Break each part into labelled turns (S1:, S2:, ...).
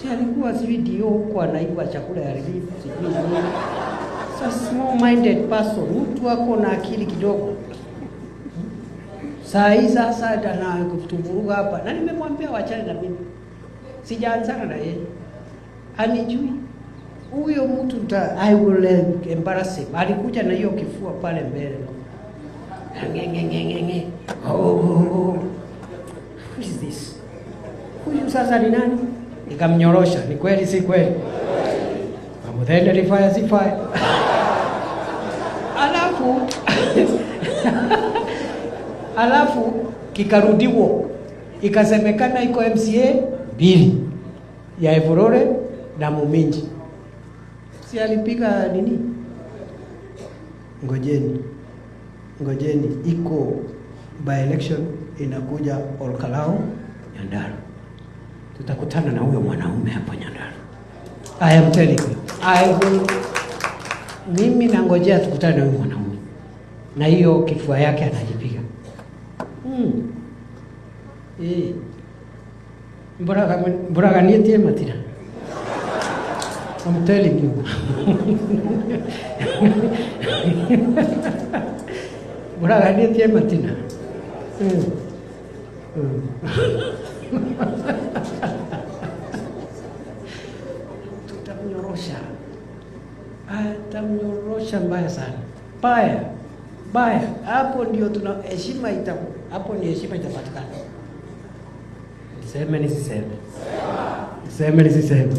S1: Si alikuwa sijui ndio huko anaiba chakula ya relief, sijui nini. So small minded person, mtu ako na akili kidogo. Saa hii sasa anatuvuruga hapa, na nimemwambia wachane na mimi, sijaanzana na yeye, anijui huyo mtu I will embarrass him. Alikuja na hiyo kifua pale mbele, nge nge nge nge nge. Oh, oh, oh. Who is this? Huyu sasa ni nani? Nikamnyorosha. Ni kweli si kweli? Pamuthende ni fire si fire. Alafu kikarudiwa, ikasemekana iko MCA mbili ya Evurore na Muminji. Si alipiga nini? Ngojeni, ngojeni, iko by election inakuja Olkalou, Nyandarua. Tutakutana na huyo mwanaume hapo Nyandarua. I am telling you, I will, mimi nangojea tukutane na huyo mwanaume na hiyo kifua yake anajipiga. Mburaganitie matira. I'm telling you. Mburaganitie matina. Tutamnyorosha. Atamnyorosha mbaya sana. Mbaya. Mbaya. Hapo ndio tuna heshima ita, hapo ndio heshima itapatikana. Niseme nisiseme? Niseme nisiseme?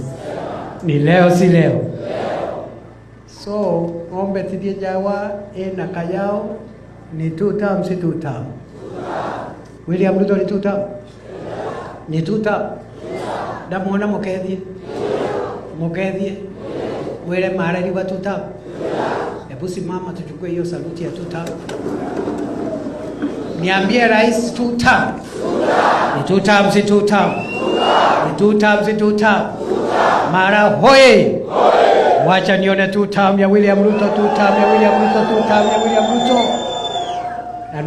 S1: Ni leo si leo? So ng'ombe tithie jawa ena kayao ni two term si two term? William Ruto ni two term? Ni two term? Ndamuona mukethie? Mukethie? Mwire mareriwa two term? Hebu simama tuchukue hiyo saluti ya two term. Niambie rais two term. Ni two term si two term? Ni two term si two term? Mara hoye. Wacha nione two term ya William Ruto, two term ya William Ruto, two term ya William Ruto. Na